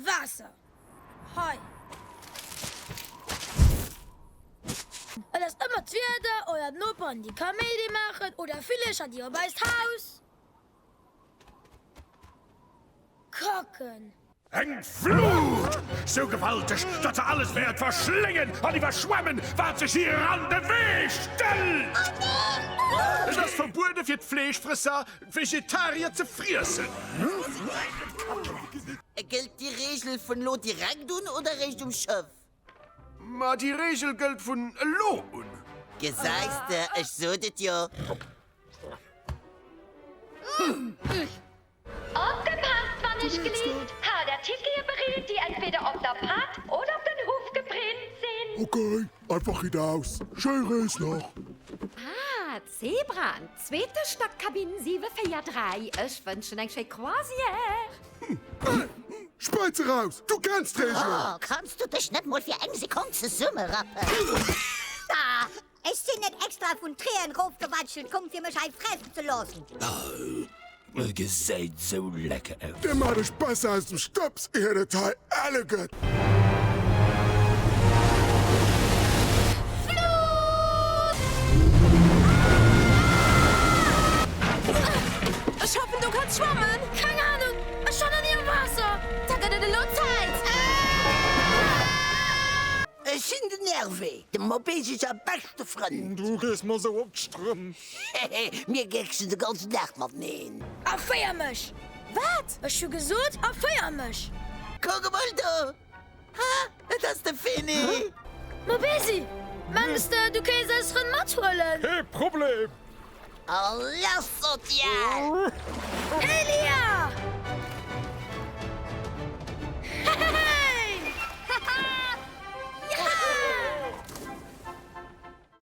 Waasser! Hei! Et ass ëmmer d'Wieder oder d'Noperen, déi Kaméidi maachen oder Villercher, déi op eist Haus kacken. Eng Flut, sou gewalteg, datt se alles wäert verschléngen an iwwerschwemmen, wat sech hir an de Wee stellt! Et ass verbuede fir d'Fleeschfrësser, d'Vegetarier ze friessen. Gëllt déi Reegel vun elo direkt un oder réischt um Schëff? Ma déi Reegel gëllt vun elo un. Gesäis de, ech sot et jo. Opgepasst wann ech gelift! Haalt är Tickete bereet, déi entweder op der Patt oder op den Huff geprint sinn. Ok, einfach riit aus. Schéi Rees nach! Ah, Zebraen, zweete Stack, Kabinn 743. Ech wënschen eng schéi Croisière! Späiz eraus! Du kenns d'Reegelen! Oh, kanns du dech net mol fir eng Sekonn zesummerappen? Ah, ech sinn net extra vun Tréen rofgewatschelt komm, fir mech hei fressen ze loossen. Et gesäit sou lecker aus. Dir maacht ech besser aus dem Stëbs, iert et hei elle gëtt. Ech hoffen du kanns schwammen! Keng Ahnung, ech war nach ni am Waasser. Da gëtt et elo Zäit! Ech sinn den Hervé, dem Mobesi säi beschte Frënd. Du gees mer sou op d'Strëmp. Hehe, mir gecksen de ganzen Dag mateneen. Erféier mech! Wat? Ech hu gesot, erféier mech! Kuck emol do! Ha, et ass de Finny! Mobesi, mengs de, du kéints eis Frënn mathuelen? Kee Problem! A lass, sot d'Jal!